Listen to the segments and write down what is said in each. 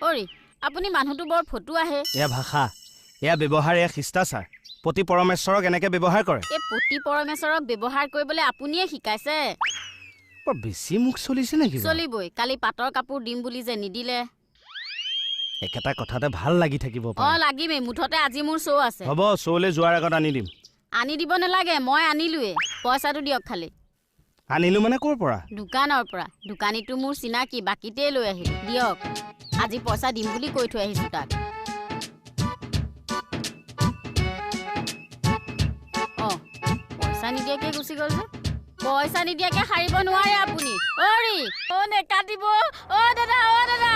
অৰি আপুনি মানুহটো বৰ ফটো আহে। এয়া ভাষা, এয়া ব্যৱহাৰ, এয়া শিষ্টাচাৰ। পতি পৰমেশ্বৰক এনেকে ব্যৱহাৰ কৰে? এই পতি পৰমেশ্বৰক ব্যৱহাৰ কৰিবলৈ আপুনিয়ে শিকাইছে। বৰ বেছি মুখ চলিছে নেকি? চলিবই, কালি পাটৰ কাপোৰ দিম বুলি যে নিদিলে। একেটা কথাতে ভাল লাগি থাকিব। অ লাগিমেই, মুঠতে আজি মোৰ শ্ব' আছে। হ'ব, শ্ব'লৈ যোৱাৰ আগত আনি দিম। আনি দিব নালাগে, মই আনিলোৱে। পইচাটো দিয়ক খালি। আনিলো মানে ক'ৰ পৰা? দোকানৰ পৰা। দোকানীটো মোৰ চিনাকি, বাকীতেই লৈ আহিলো। দিয়ক, আজি পইচা দিম বুলি কৈ থৈ আহিছো তাক। অ পইচা নিদিয়াকে গুচি গ'ল যে। পইচা নিদিয়াকে সাৰিব নোৱাৰে আপুনি। অৰি অ নেকাটিব। অ দাদা, অ দাদা,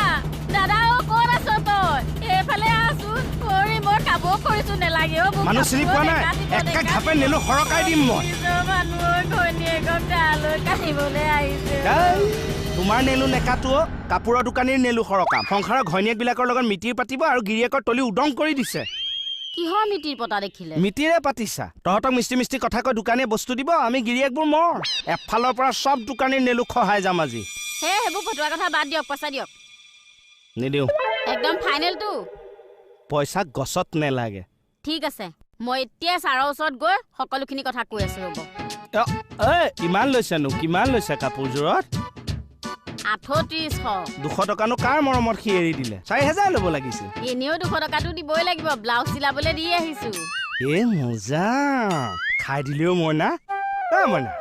দাদা অ ক'ত আছ তই? এইফালে আছোন। অৰি মই কাবৌ কৰিছো, নেলাগে অ মোক। মানুহ চিনি পোৱা নাই? একে ঘাপে নেলো সৰকাই দিম মই। মানুহৰ ঘৈণীয়েকক তালৈ কাটিবলৈ আহিছে। তোমাৰ নেলো নেকাটো, কাপোৰৰ দোকানীৰ নেলো সৰকাম। সংসাৰৰ ঘৈণীয়েকবিলাকৰ লগত মিতিৰ পাতিব আৰু গিৰিয়েকৰ তলি উদং কৰি দিছে। কিহৰ মিতিৰ পতা দেখিলে? মিতিৰে পাতিছা। তহঁতক মিষ্টি মিষ্টি কথা কৈ দোকানীয়ে বস্তু দিব, আমি গিৰিয়েকবোৰ মৰ। এফালৰ পৰা চব দোকানীৰ নেলো খহাই যাম আজি। হে সেইবোৰ ফটোৱা কথা বাদ দিয়ক, পইচা দিয়ক। নিদিওঁ। একদম ফাইনেলটো। পইচা গছত নেলাগে। ঠিক আছে, মই এতিয়া ছাৰৰ ওচৰত গৈ সকলোখিনি কথা কৈ আছো, ৰ'ব। কিমান লৈছেনো? কিমান লৈছে কাপোৰযোৰত? 3800। 200 টকানো কাৰ মৰমত সি এৰি দিলে? 4000 ল'ব লাগিছিল। এনেও 200 টকাটো দিবই লাগিব, ব্লাউজ চিলাবলৈ দি আহিছো। এ মজা, খাই দিলেও মইনা। এ মইনা,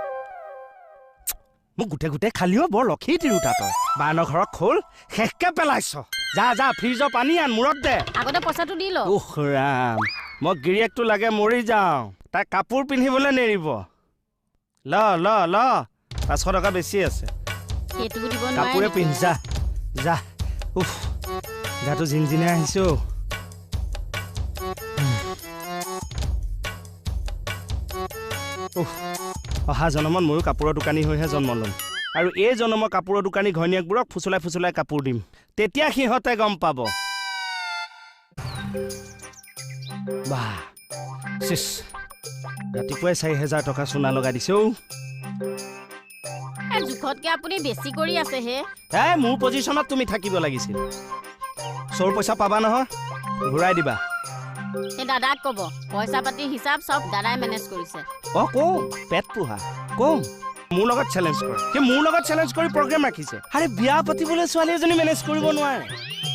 মোক গোটেই গোটেই খালিও বৰ লক্ষী তিৰোতা তই। বানৰ ঘৰত খোল শেষকে পেলাইছ। যা যা, ফ্ৰিজৰ পানী আন, মূৰত দে। আগতে পইচাটো দি ল। উফ ৰাম, মই গিৰিয়েকটো লাগে মৰি যাওঁ, তাই কাপোৰ পিন্ধিবলৈ নেৰিব। ল ল ল, 500 টকা বেছি আছে। কাপোৰে পিন্ধ, যা যা। উফ, গাটো জিনজিনাই আহিছো। উফ, অহা জনমত ময়ো কাপোৰৰ দোকানী হৈহে জন্ম ল'ম, আৰু এই জনমৰ কাপোৰৰ দোকানী ঘৈণীয়েকবোৰক ফুচলাই ফুচলাই কাপোৰ দিম, তেতিয়া সিহঁতে গম পাব। বাহ, চিচ, ৰাতিপুৱাই 4000 টকা চোনা লগাই দিছে। জোখতকে আপুনি বেছি কৰি আছে হে। এই মোৰ পজিশ্যনত তুমি থাকিব লাগিছিল। চোৰ পইচা পাবা নহয়, ঘূৰাই দিবা। এই দাদাক ক'ব, পইচা পাতি হিচাপ চব দাদাই মেনেজ কৰিছে। অ কম পেট পোহা, কম মোৰ লগত চেলেঞ্জ কৰে। সি মোৰ লগত চেলেঞ্জ কৰি প্ৰগ্ৰেম ৰাখিছে। আৰে বিয়া পাতিবলৈ ছোৱালী এজনী মেনেজ কৰিব নোৱাৰে,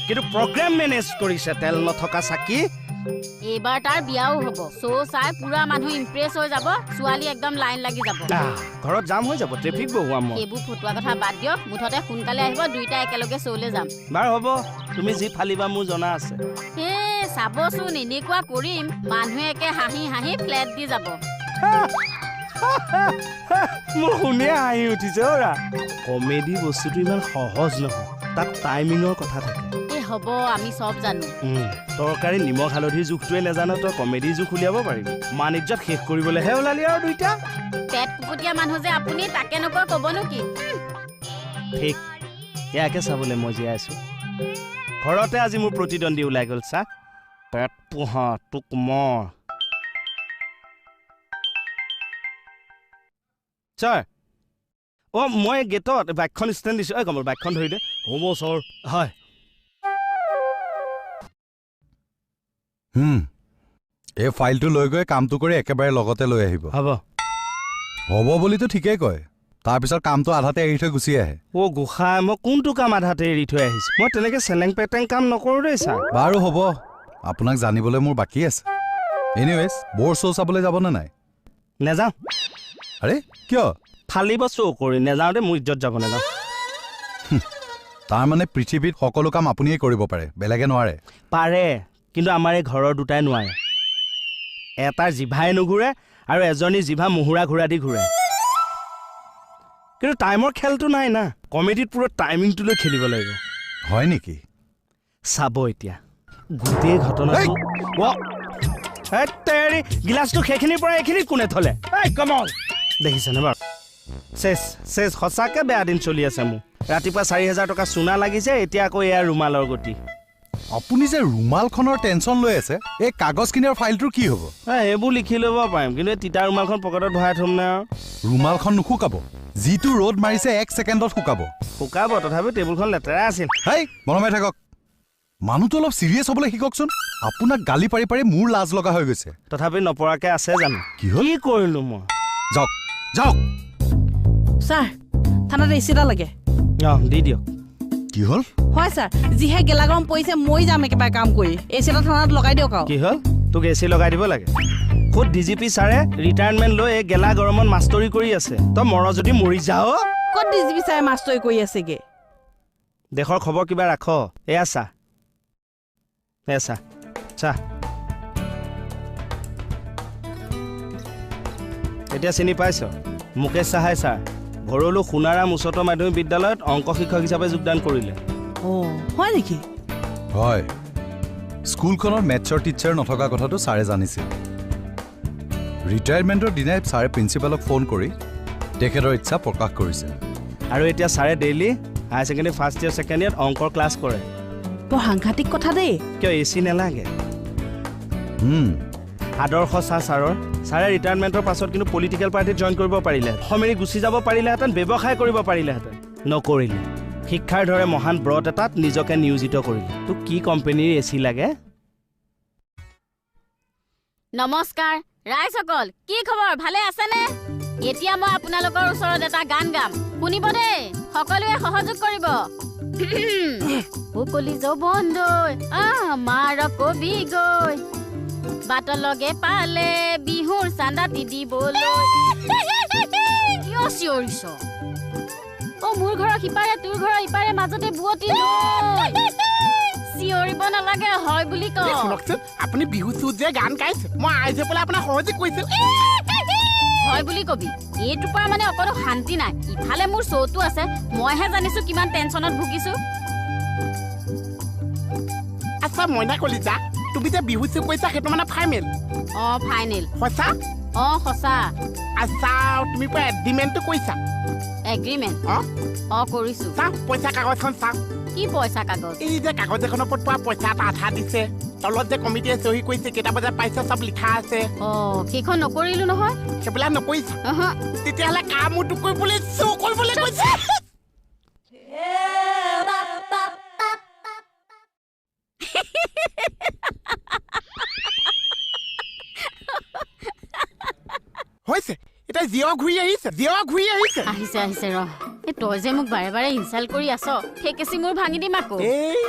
কিন্তু প্ৰগ্ৰেম মেনেজ কৰিছে। তেল নথকা চাকি। এইবাৰ তাৰ বিয়াও হ'ব, শ্ব' চাই পুৰা মানুহ ইমপ্ৰেছ হৈ যাব, ছোৱালী একদম লাইন লাগি যাব। ঘৰত জাম হৈ যাব, ট্ৰেফিক বহুৱাম মই। এইবোৰ ফটোৱা কথা বাদ দিয়ক, মুঠতে সোনকালে আহিব, দুইটা একেলগে শ্ব'লৈ যাম। বাৰু হ'ব, তুমি যি ফালিবা মোৰ জনা আছে। হে চাবচোন, এনেকুৱা কৰিম মানুহে একে হাঁহি হাঁহি ফ্লেট দি যাব। মোৰ শুনিয়ে হাঁহি উঠিছে। অৰা, কমেডি বস্তুটো ইমান সহজ নহয়, তাত টাইমিঙৰ কথা থাকে। হ'ব, আমি চব জানো। তৰকাৰী নিমখ হালধিৰ জোখটোৱে নাজানো, তই কমেডিৰ জোখ উলিয়াব পাৰিবি? মানিজ্যত শেষ কৰিবলৈহে ওলালি আৰু দুইটা। পেট কুকুটীয়া মানুহ যে আপুনি, তাকে নকয় ক'বনো কি? ঠিক, ইয়াকে চাবলৈ মই জীয়াই আছো। ঘৰতে আজি মোৰ প্ৰতিদ্বন্দ্বী ওলাই গ'ল। চা, পেট পোহা তোক মই। ছাৰ, অ মই গেটত বাইকখন ষ্টেণ্ড দিছোঁ। ঐ কমল, বাইকখন ধৰি দে। হ'ব ছাৰ। হয়। এই ফাইলটো লৈ গৈ কামটো কৰি একেবাৰে লগতে লৈ আহিব। হ'ব হ'ব বুলিতো ঠিকেই কয়, তাৰপিছত কামটো আধাতে এৰি থৈ গুচি আহে। অ' গোসাঁই, মই কোনটো কাম আধাতে এৰি থৈ আহিছোঁ? মই তেনেকৈ চেলেং পেটেং কাম নকৰোঁ দেই ছাৰ। বাৰু হ'ব, আপোনাক জানিবলৈ মোৰ বাকী আছে। এনিৱেজ, বৰ শ্ব' চাবলৈ যাবনে নাই? নেযাওঁ। আৰে কিয়? ফালিব শ্ব' কৰি নেযাওঁ দেই, মোৰ ইজ্জত যাব। নেযাওঁ। তাৰমানে পৃথিৱীত সকলো কাম আপুনিয়ে কৰিব পাৰে, বেলেগে নোৱাৰে? পাৰে, কিন্তু আমাৰ এই ঘৰৰ দুটাই নোৱাৰে। এটাৰ জিভাই নুঘূৰে আৰু এজনী জিভা মুহুৰা ঘূৰা দি ঘূৰে। কিন্তু টাইমৰ খেলটো নাই না, কমেডিত পুৰা টাইমিংটো লৈ খেলিব লাগিব। হয় নেকি? চাব এতিয়া গোটেই ঘটনাটো। গিলাচটো সেইখিনিৰ পৰা এইখিনিত কোনে থলে? এই কমল, দেখিছেনে বাৰু? চেচ চেচ, সঁচাকৈ বেয়া দিন চলি আছে মোৰ। ৰাতিপুৱা 4000 টকা চোনা লাগিছে, এতিয়া আকৌ এয়া ৰুমালৰ গতি। আপুনি যে ৰুমালখনৰ টেনশ্যন লৈ আছে, এই কাগজখিনি আৰু ফাইলটোৰ কি হ'ব? এইবোৰ লিখি ল'ব পাৰিম, কিন্তু এই তিতা ৰুমালখন পকেটত ভৰাই থ'ম নে? আৰু ৰুমালখন নুশুকাব, যিটো ৰ'দ মাৰিছে এক ছেকেণ্ডত শুকাব। শুকাব, তথাপিও টেবুলখন লেতেৰা আছিল। হেই, মনমাই থাকক। মানুহটো অলপ চিৰিয়াছ হ'বলৈ শিককচোন। আপোনাক গালি পাৰি পাৰি মোৰ লাজ লগা হৈ গৈছে। তথাপি নপৰাকে আছে জানো? কি হ'ল? কি কৰিলো মই? যাওক যাওক। ছাৰ, থানাত এচি এটা লাগে। অঁ, দি দিয়ক। কি হ'ল? হয় ছাৰ, যিহে গেলা গৰম পৰিছে, মই যাম একেবাৰে কাম কৰি। এচি এটা থানাত লগাই দিয়ক। আৰু কি হ'ল, তোক এচি লগাই দিব লাগে? খুদ ডি জি পি ছাৰে ৰিটায়াৰমেণ্ট লৈ এই গেলা গৰমত মাষ্টৰী কৰি আছে, তই মৰ যদি মৰি যাৱ। ক'ত ডি জি পি ছাৰে মাষ্টৰী কৰি আছেগে? দেশৰ খবৰ কিবা ৰাখ। এয়া চা, এয়া চা, চা। এতিয়া চিনি পাইছ? মুকেশ সাহাই ছাৰ, ভৰলো সোণাৰাম উচ্চতৰ মাধ্যমিক বিদ্যালয়ত অংক শিক্ষক হিচাপে যোগদান কৰিলে। অঁ, হয় নেকি? হয়। স্কুলখনত মেথছৰ টিচাৰ নথকা কথাটো ছাৰে জানিছিল। ৰিটায়াৰমেণ্টৰ দিনাই ছাৰে প্ৰিন্সিপালক ফোন কৰি তেখেতৰ ইচ্ছা প্ৰকাশ কৰিছে। আৰু এতিয়া ছাৰে daily higher secondary first year second ইয়াৰত অংকৰ ক্লাছ কৰে। বৰ সাংঘাতিক কথা দেই। কিয় এ চি নালাগে? আদৰ্শ চাহ ছাৰৰ। ছাৰে ৰিটায়াৰমেণ্টৰ পাছত কিন্তু পলিটিকেল পাৰ্টিত জইন কৰিব পাৰিলে, অসম এৰি গুচি যাব পাৰিলেহেঁতেন, ব্যৱসায় কৰিব পাৰিলেহেঁতেন, নকৰিলে। শিক্ষাৰ দৰে মহান ব্ৰত এটাত নিজকে নিয়োজিত কৰিলে। তোক কি কোম্পেনীৰ এ চি লাগে? নমস্কাৰ ৰাইজসকল, কি খবৰ, ভালে আছেনে? এতিয়া মই আপোনালোকৰ ওচৰত এটা গান গাম, শুনিব দেই, সকলোৱে সহযোগ কৰিব। কলি যৌৱন মাৰ কবি গৈ বাট লগে পালে বিহুৰ চান্দাতি দিবলৈ। কিয় চিঞৰিছ? অ, মোৰ ঘৰৰ সিপাৰে তোৰ ঘৰৰ ইপাৰে মাজতে বোৱতী নৈ। চিঞৰিব নালাগে, হয় বুলি ক। শুনকচোন, আপুনি বিহু চুত যে গান গাইছে, মই আইজে পেলাই আপোনাক সহজে কৈছিল। হয় বুলি কবি। এইটোৰ পৰা মানে অকণো শান্তি নাই। ইফালে মোৰ চৌটো আছে, মইহে জানিছো কিমান টেনচনত ভুগিছো। আচ্ছা মইনা কলিজা, তুমি যে বিহু চু কৈছা সেইটো মানে ফাইনেল? অ, ফাইনেল। সঁচা? অ, সঁচা। আচ্ছা, তুমি পুৰা এগ্ৰিমেণ্টটো কৰিছা? এগ্ৰিমেণ্ট? অ অ, কৰিছো। চাওঁ পইচা কাগজখন চাওঁ। কি পইচা কাগজ? এই যে কাগজ এখনৰ ওপৰত পোৱা পইচা এটা আধা দিছে, তলত যে কমিটিয়ে চহী কৰিছে, কেইটা বজাত পাইছে চব লিখা আছে। অ, সেইখন নকৰিলো নহয়। সেইবিলাক নকৰিছা? তেতিয়াহ'লে কামোটো কৰিবলৈ চৌ কৰিবলৈ কৈছে। হৈছে, এতিয়া জিঅ ঘূৰি আহিছে, জিঅ ঘূৰি আহিছে। আহিছে আহিছে, ৰ। এই তই যে মোক বাৰে বাৰে ইনচাল্ট কৰি আছ, সেইকেচি মোৰ ভাঙি দিম আকৌ। এই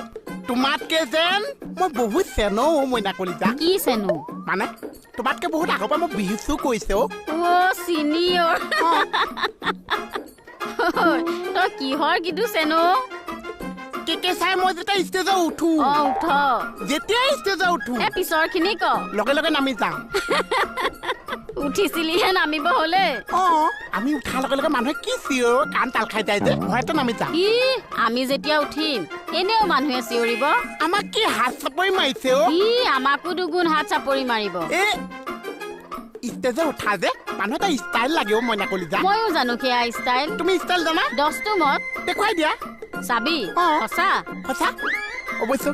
তোমাতকে যেন মই বহুত চেনো মইনা কলিজা। কি চেনো? মানে তোমাতকে বহুত আগৰ পৰা মোক বিহু চু কৰিছে। অ, চিনিয়ৰ। তই কিহৰ কিটো চেনো? কেকে চাই মই যেতিয়া ষ্টেজত উঠো। অ, উঠ। যেতিয়াই ষ্টেজত উঠো, পিছৰ খিনি ক। লগে লগে নামি যাওঁ। উঠিছিলিহে নামিব হলে? অ, আমি উঠাৰ লগে লগে মানুহে কি চিঞৰ, কাণ তাল খাই যায় যে, ভয়তে নামি যাওঁ। ই আমি যেতিয়া উঠিম এনেও মানুহে চিঞৰিব। আমাক কি হাত চাপৰি মাৰিছে? অ, ই আমাকো দুগুণ হাত চাপৰি মাৰিব। এই ষ্টেজত উঠা যে মানুহ এটা ষ্টাইল লাগে। অ মইনা কলিজা, ময়ো জানো সেয়া ষ্টাইল। তুমি ষ্টাইল জানা? দহটো মত দেখুৱাই দিয়া। চাবি? সঁচা? সঁচা অৱশ্যে,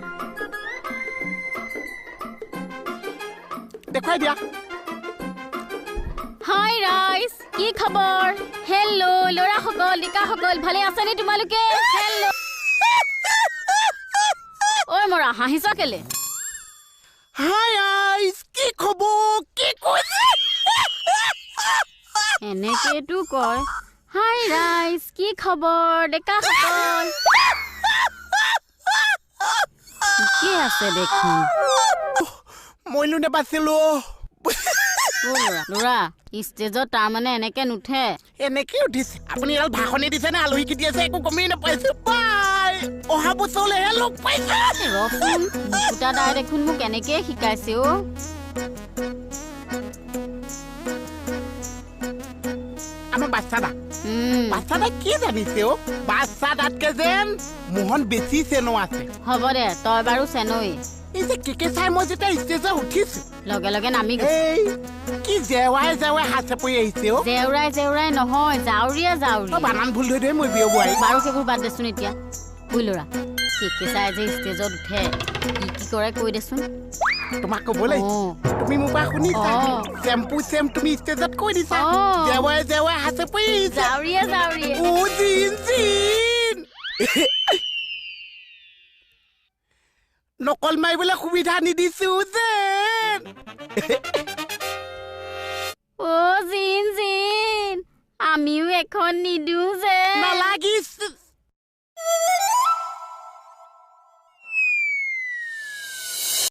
দেখুৱাই দিয়া। হাই ৰাইজ, কি খবৰ? হেল্ল' ল'ৰাসকল, ডেকাসকল, ভালে আছেনে তোমালোকে? হেল্ল'। ঐ মৰা, হাঁহিছ কেলে? হাই ৰাইজ, কি খবৰ? কি কৈছে? এনেকেতো কয়। হাই ৰাইজ, কি খবৰ ডেকাসকল? ঠিকে আছে দেখোন। মইনো নেবাচিলো। ল'ৰা, ষ্টেজত তাৰমানে এনেকে নুঠে। এনেকে উঠিছে। আপুনি এডাল ভাষণে দিছে নে আলহী কি আছে একো গমেই নাপাইছো। বাই, অহা বছৰলৈহে লগ পাইছো। ৰচোন, মুকুতা দাই দেখোন মোক এনেকেই শিকাইছে। অ, আমাৰ বাচ্ছা দা, বাচ্ছা দা কি জানিছে? অ, বাচ্ছা দাতকে যেন মোহন বেছি চেনো আছে। হ'ব দে, তই বাৰু চেনই। এই যে কেকে চাই মই যেতিয়া ষ্টেজত উঠিছো, লগে লগে নামি গৈছে। এই কি জেৱাই জেৱাই হাত চাপৰি আহিছে। অ, জেউৰাই জেউৰাই নহয়, জাউৰিয়া জাউৰি। বানান ভুল ধৰি ধৰি মই বিয়া বোৱাৰী। বাৰু সেইবোৰ বাদ দেচোন এতিয়া। ঐ ল'ৰা, কেকে চাই যে ষ্টেজত উঠে কি কি কৰে কৈ দেচোন। তোমাক ক'ব লাগিছে, তুমি মোৰ পৰা শুনিছা, চেম্পু চেম তুমি ষ্টেজত কৈ দিছা, জেৱাই জেৱাই হাতে পৰি জাউৰিয়ে জাউৰিয়ে। ও জিন জিন, নকল মাৰিবলৈ সুবিধা নিদিছো যেন। ও জিন জিন, আমিও এখন নিদিওঁ যে।